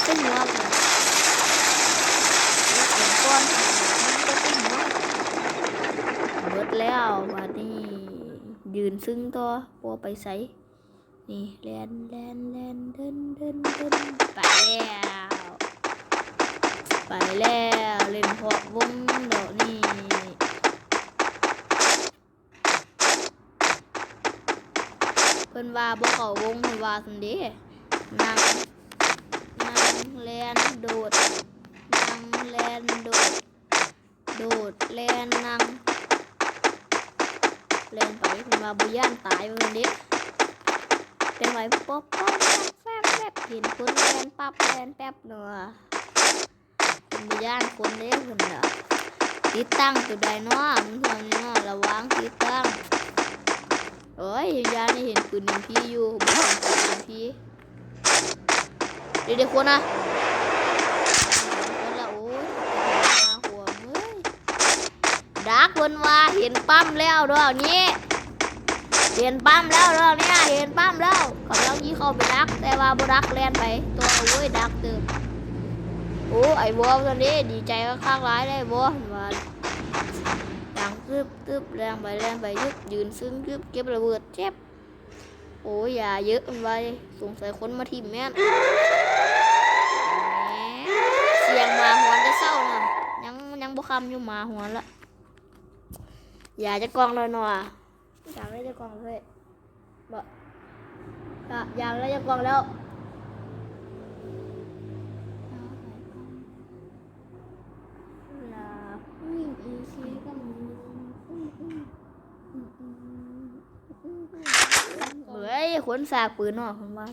ດໃສ່ຫົວ ເຮັດໃສ່ຫົວ ເບິດແລ້ວບາດນີ້ ຢືນຊຶ້ງຕໍ່ ບໍ່ໄປໃສ. ນີ້ ແລ່ນ ແລ່ນ ແລ່ນ ເດີນ ເດີນ ເດີນ ໄປແລ້ວ ໄປແລ້ວ ເຫຼັ້ນເພາະວົງດອກນີ້. ເພິ່ນວ່າບໍ່ເຂົ້າວົງ ເພິ່ນວ່າຊັ້ນເດ້. ນັ່ງ ນັ່ງ ແລ່ນ ໂດດ ນັ່ງ ແລ່ນ ໂດດ ໂດດ ແລ່ນ ນັ່ງ ແລ່ນໄປ. ເພິ່ນວ່າບໍ່ຢ້ານຕາຍວ່າຊັ້ນເດ້. ແຕ່ໄຫວປັອບປັອບແຟບແຟບແຟບ ເຫັນຄົນແລ່ນປັບແລ່ນແປັບເນາະ. ເພິ່ນບໍ່ຢ້ານຄົນເດ້ເພິ່ນນະ. ຕິດຕັ້ງໂຕໃດເນາະ ມັນເທື່ອນີ້ເນາະ ລະວັງຕິດຕັ້ງ. ໂອ້ຍ ຢ້ານໄດ້ເຫັນປືນເອັມພີຢູ່ ບໍ່ເຫັນປືນເອັມພີ. ເດ ເດ ຄົນນະ ຄົນລະ ໂອ້ຍ ໜ້າຫົວເອີຍ. ດັກ ເພິ່ນວ່າເຫັນປ້ຳແລ້ວດອກນີ້ ເຫັນປ້ຳແລ້ວດອກນີ້ ເຫັນປ້ຳແລ້ວ. ກຳລັງຊິເຂົ້າໄປດັກ ແຕ່ວ່າບໍ່ດັກ ແລ່ນໄປຕໍ່. ໂອ້ຍ ດັກເຕີບ. ໂອ້ ໄອ້ວໍຊັ້ນເດ້ ດີໃຈຄັກໆຫຼາຍເດ້ວໍ ເພິ່ນວ່າ. ດັງຕຶບໆ ແລ່ນໄປ ແລ່ນໄປ ຍຶບ ຢືນຊຶ້ງ ຍຶບ ເກັບລະເບີດ ແຈັບ. ໂອ້ຍ ຢາເຍີະ ມັນວ່າ ສົງໄສຄົນມາຖິ້ມແມ່ນ. ສຽງໝາຫອນແຕ່ເຊົ້ານະ ຍັງ ຍັງບໍ່ຄ່ຳຢູ່ ໝາຫອນລະ. ຢາຈັກກ່ອງແລ້ວເນາະ ຢາໄດ້ຈັກກ່ອງເລີຍ ບໍ່ ຢາໄດ້ຈັກກ່ອງແລ້ວ ລະ ເອີຍ ຄົນສາກປືນເນາະ ເພິ່ນວ່າ.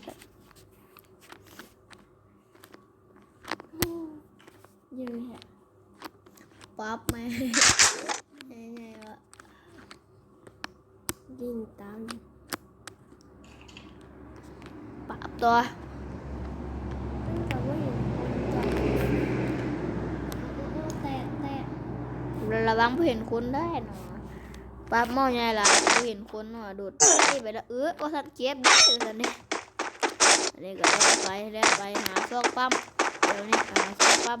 ເຢີແຮະ ປັບໃໝ່ ໃຫຍ່ໆ ວະ ຍິງຕາມ ປັບຕໍ່ ມັນກໍບໍ່ເຫັນຄົນຈ້ະ ເອີ ແຕກ ແຕກ ລະວັງບໍ່ເຫັນຄົນໄດ້ເນາະ. ປັບເມົາໃຫຍ່ຫຼາຍ ບໍ່ເຫັນຄົນວ່າ ໂດດໄປແລ້ວ ເອີ ວ່າຊັ້ນ ເຈັບເດ້ ວ່າຊັ້ນເດ້. ອັນນີ້ກໍແລ່ນໄປ ແລ່ນໄປຫາຊອກປ້ຳ ດຽວນີ້ຫາຊອກປ້ຳ.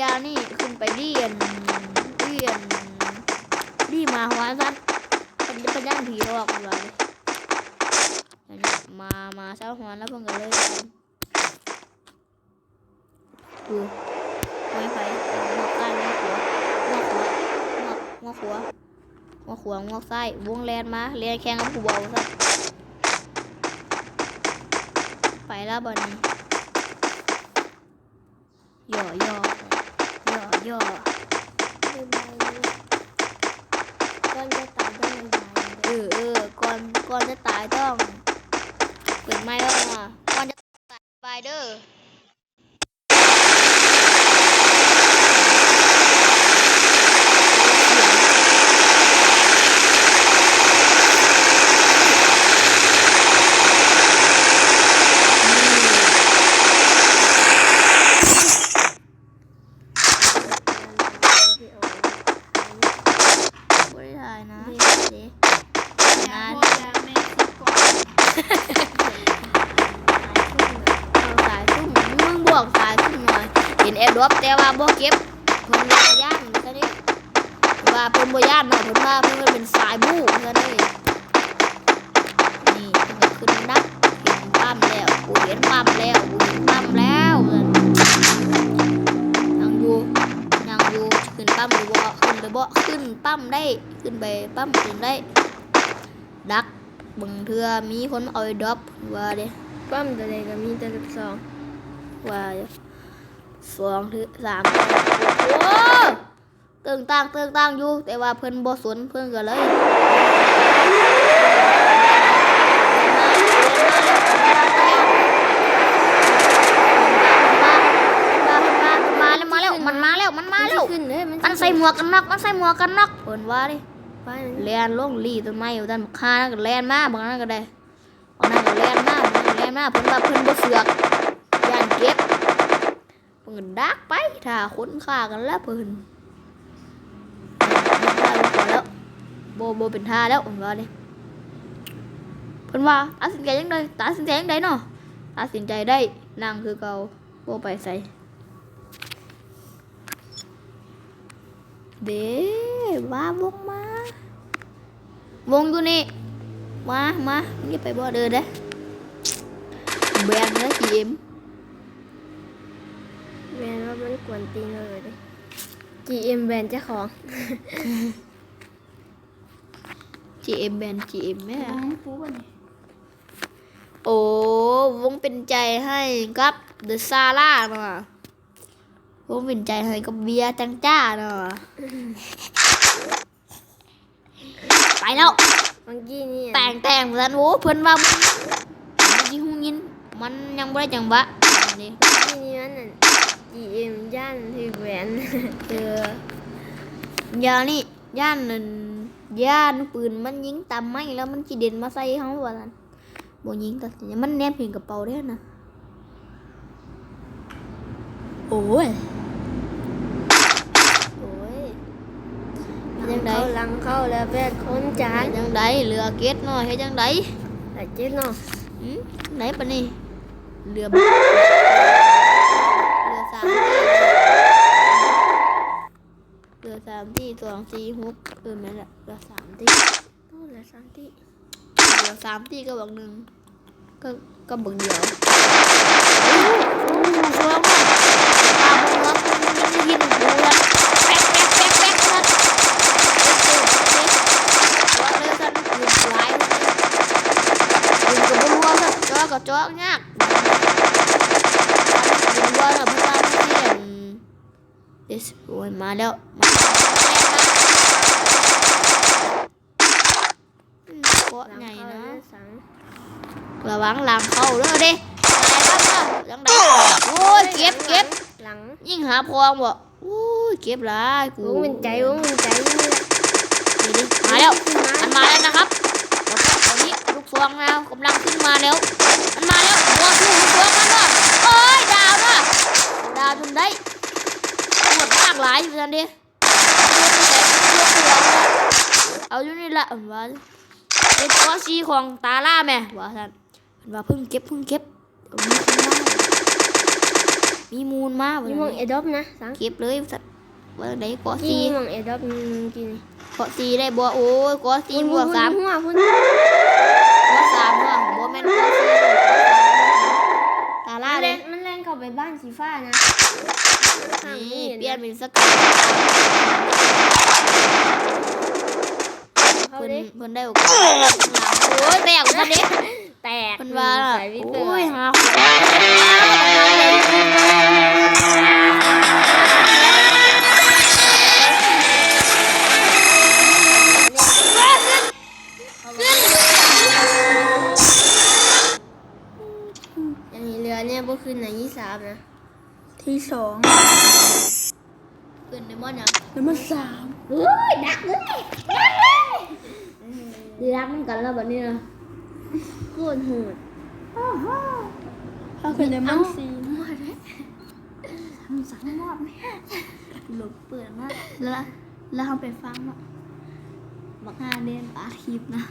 ຢ່ານີ້ ຂຶ້ນໄປລີ້ອັນ ລີ້ອັນ ລີ້ໝາຫອນຊັ້ນ ເພິ່ນ ເພິ່ນຢ້ານຜີຫຼອກວ່າເດ້. ມາ ມາຊາວຮອນແລ້ວເພິ່ນກໍເລີຍ ເອີ ຫ້ວຍໄຟ ງວກຊ້າຍ ງວກຂວາ ງວກຂວາ ງວກ ງວກຂວາ ງວກຂວາ ງວກຊ້າຍ ວົງແລ່ນມາ ແລ່ນແຂ່ງກັບຜູ້ເວົ້າຊັ້ນ ໄປແລ້ວບັດນີ້. ຍໍ້ໆ ຍໍ້ໆ ບາຍບາຍ ກ່ອນຈະຕາຍຕ້ອງບາຍບາຍ ເອີ ເອີ ກ່ອນ ກ່ອນຈະຕາຍຕ້ອງເປີດໄມເອົາ ກ່ອນຈະຕາຍບາຍບາຍເດີ. ບໍ່ໄດ້ຖ່າຍນະ ເດ້ ເດ້ ນານ ເອົາສາຍຊຸ່ມ ມຶງບອກສາຍຊຸ່ມໜ່ອຍ ເຫັນແອດຣອບ ແຕ່ວ່າບໍ່ເກັບ ເພິ່ນວ່າຢ້ານ ວ່າຊະເດ້ ວ່າເພິ່ນບໍ່ຢ້ານເນາະ ເພິ່ນວ່າເພິ່ນເປັນສາຍບູ້ ວ່າຊະເດ້. ນີ້ເພິ່ນກໍຂຶ້ນດັກ ເຫັນປ້ຳແລ້ວ ກູເຫັນປ້ຳແລ້ວ ກູເຫັນປ້ຳແລ້ວ ຍັງຢູ່ ຍັງຢູ່ ຂຶ້ນປ້ຳຫຼືບໍ່ ຂຶ້ນຫຼືບໍ່ ຂຶ້ນປ້ຳໄດ້ ຂຶ້ນໄປປ້ຳຂຶ້ນໄດ້ ດັກ ບາງເທື່ອມີຄົນມາເອົາໄອ້ດອບ ວ່າເດ້ ປ້ຳຕົວໃດກໍມີແຕ່ລູກຊອງ ວ່າຢູ່ ສອງ ຫຼື ສາມ ໂອ້ ເຕີງຕ່າງ ເຕີງຕ່າງຢູ່ ແຕ່ວ່າເພິ່ນບໍ່ສົນ ເພິ່ນກໍເລີຍ ມາແລ້ວ ມາແລ້ວ ມັນມາແລ້ວ ມັນມາແລ້ວ ມັນໃສ່ໝວກກັນນັອກ ມັນໃສ່ໝວກກັນນັອກ ເພິ່ນວ່າເດ້ ແລ່ນລົງລີ້ຕົ້ນໄມ້ ວ່າຊັ້ນ ບັກຫ່ານັ້ນກໍແລ່ນມາ ບັກນັ້ນກໍໄດ້ ບັກນັ້ນກໍແລ່ນມາ ບັກນັ້ນກໍແລ່ນມາ ເພິ່ນວ່າເພິ່ນບໍ່ເຊືອກ ຢ້ານເຈັບ ເພິ່ນກໍດັກໄປ ຖ້າຄົນຂ້າກັນແລ້ວເພິ່ນ ບໍ່ ບໍ່ເປັນທ່າແລ້ວ ເພິ່ນວ່າເດ້ ເພິ່ນວ່າຕັດສິນໃຈຈັ່ງໃດ ຕັດສິນໃຈຈັ່ງໃດເນາະ ຕັດສິນໃຈໄດ້ ນັ່ງຄືເກົ່າ ບໍ່ໄປໃສ ເດ້ ວ່າວົງມາ ວົງຢູ່ນີ້ ມາ ມາ ມຶງຈະໄປບໍ່ເດີເດ້ ແບນເດີ ຈີເອັມ ແມ່ນວ່າມັນກວນຕີນເລີຍເດ້ ຈີເອັມແບນເຈົ້າຂອງ ຈີເອັມແບນ ຈີເອັມແມ່ນ ໂອ້ ວົງເປັນໃຈໃຫ້ກັບເດີຊາລາເນາະ ຜົມເປັນໃຈໃຫ້ກັບເບຍຈັງຈ້າເນາະ ໄປແລ້ວ ບາງກີ້ນີ້ແປງແຕ່ງວ່າຊັ້ນ ໂອ້ ເພິ່ນວ່າມັນຍິງຮູ້ຍິນ ມັນຍັງບໍ່ໄດ້ຈັງຫວະນີ້ ບາງກີ້ນີ້ມັນອັນ ຈີເອັມ ຢ້ານຖືກແບນ ເອີ ຢ່ານີ້ ຢ້ານນັ້ນ ຢ້ານປືນມັນຍິງຕາມໄມ້ແລ້ວມັນຊິເດັ່ນມາໃສ່ເຮົາວ່າຊັ້ນ. ບໍ່ຍິງ ຕັດສິນໃຈ ມັນແນມເຫັນກະເປົາເດ້ຫັ້ນນະ ໂອ້ຍ ໂອ້ຍ ເຮັດຈັ່ງໃດ ຫຼັງເຂົ້າ ຫຼັງເຂົ້າແລ້ວແປດຄົນຈານ ເຮັດຈັ່ງໃດ ເຫຼືອເຈັດເນາະ ເຮັດຈັ່ງໃດ ເຫຼືອເຈັດເນາະ ອືມ ໃດປານນີ້ ເຫຼືອ ເຫຼືອສາມ ເຫຼືອສາມທີ່ ສອງ ສີ່ ຫົກ ເອີ ແມ່ນລະ ເຫຼືອສາມທີ່ ໂອ້ ເຫຼືອສາມທີ່ ເຫຼືອສາມທີ່ກັບບັກໜຶ່ງ ກັບ ກັບບັກດຽວ ໂອ້ ໂອ້ ຊ່ວງຕາບໍ່ເໝືອນ ຍິງ ຍິງ ຍິງ ແປກ ແປກ ແປກ ແປກ ແປກ ເອີ ເອີ ເອີ ວ່າເລີຍຊັ້ນ ປືນຫຼາຍ ປືນກໍບໍ່ຮູ້ວ່າຊັ້ນ ເຈາະກໍເຈາະຍາກ ປືນບໍ່ຮູ້ວ່າເພິ່ນວ່າມັນຊິ ເດ ໂອ້ຍ ມາແລ້ວ ມາແລ້ວ ມາແລ້ວ ເກາະໃຫຍ່ເນາະ ລະວັງຫຼັງເຂົ້າເດີເດ້ ຕາຍແລ້ວເດີ ຈັ່ງໃດ ໂອ້ຍ ເຈັບ ເຈັບ ຫຼັງ ຍິງຫາພອງບໍ່ ໂອ້ຍ ເຈັບຫຼາຍ ກູ ວົງເປັນໃຈ ວົງເປັນໃຈ ນີ້ແຫຼະ ເດ ມາແລ້ວ ມັນມາແລ້ວນະຄັບ ແລ້ວກໍຕອນນີ້ລູກຊອງລາວກຳລັງຂຶ້ນມາແລ້ວ ມັນມາແລ້ວ ບໍ່ສູ້ລູກຊອງມັນເນາະ ໂອ້ຍ ດາວເນາະ ດາວຈົນໄດ້ ໂຫດມາກຫຼາຍ ວ່າຊັ້ນເດ້. ເອົາຢູ່ນີ້ລະ ວ່າ ເປັນເກາະສີ່ຂອງຕາລາແມ ວ່າຊັ້ນ ເພິ່ນວ່າ ເພິ່ງເກັບ ເພິ່ງເກັບ ມີຄົນມາ ມີມູນມາ ມີໝ່ອງແອດຣອບນະ ສັງ ເກັບເລີຍ ວ່າຊັ້ນ ວ່າຈັ່ງໃດ ເກາະສີ່ ມີໝ່ອງແອດຣອບ ມີ ມີ ມີ ເກາະສີ່ໄດ້ບໍ່ ໂອ້ຍ ເກາະສີ່ ພຸ້ນ ບົວກສາມ ພຸ້ນ ພຸ້ນ ບົວກສາມ ບໍ່ແ ຕາລາ ມັນແລ່ນ ເດ້ ມັນແລ່ນເຂົ້າໄປບ້ານສີຟ້ານະ. ນີ້ ນີ້ ປ່ຽນເປັນສະກາຍ ເພິ່ນ ເພິ່ນໄດ້ໂອກາດ ໂອ້ຍ ແຕກຊັ້ນເດ້ ແຕກ ເພິ່ນວ່າ ໂອ້ຍ ຫາ ອັນນີ້ເຫຼືອນີ້ບໍ່ຂຶ້ນນະ ທີສາມນະ ທີສອງ ຂຶ້ນໄດມອນຫຍັງ ໄດມອນສາມ ໂອ້ຍ ດັກເລີຍ ດັກເລີຍ ໄດ້ດັກນຳກັນແລ້ວບັດນີ້ນະ ໂຄດໂຫດ ເຮົາຂຶ້ນໄດມອນສີ່ ສັ່ງມອບ ລົບເປີດມາ ແລ້ວ ແລ້ວເຮົາໄປຟັງເນາະ ບັກຫ່າເດ້ ປາທິບນະ.